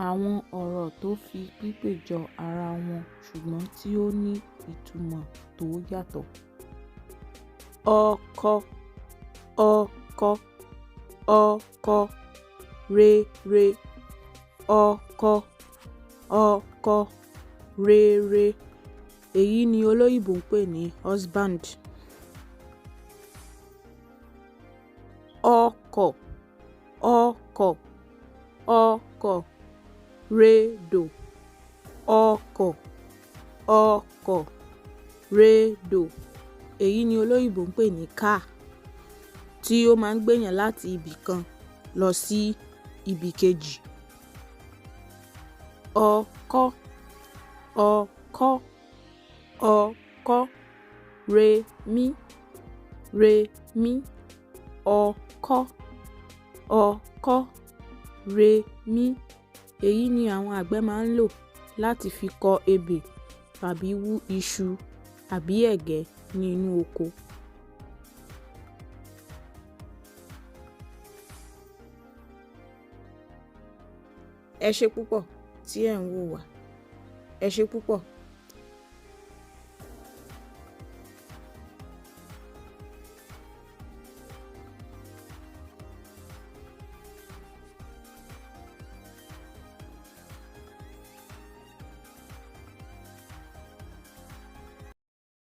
Àwọn ọ̀rọ̀ tó fi pípè jọ ara wọn ṣùgbọ́n tí ó ní ìtumọ̀ tó yàtọ̀. Ọkọ, ọkọ, ọkọ, rere, ọkọ, ọkọ, rere. Èyí ni olóyìnbó ń pè ní husband. Ọkọ̀, ọkọ̀, ọkọ̀, redò, ọkọ̀, ọkọ̀, redò. Èyí ni olóyìnbó ń pè ní car, tí ó máa ń gbéyàn láti ibì kan lọ sí ibì kejì. Ọkọ́, ọkọ́, ọkọ́, remí, remí, ọkọ́, ọkọ́, remí. Èyí ni àwọn àgbẹ̀ máa ń lò láti fi kọ ebè tàbí wú iṣu àbí ẹ̀gẹ́ ní inú oko. Ẹ ṣé púpọ̀ tí ẹ̀ ń wò wá. Ẹ ṣé púpọ̀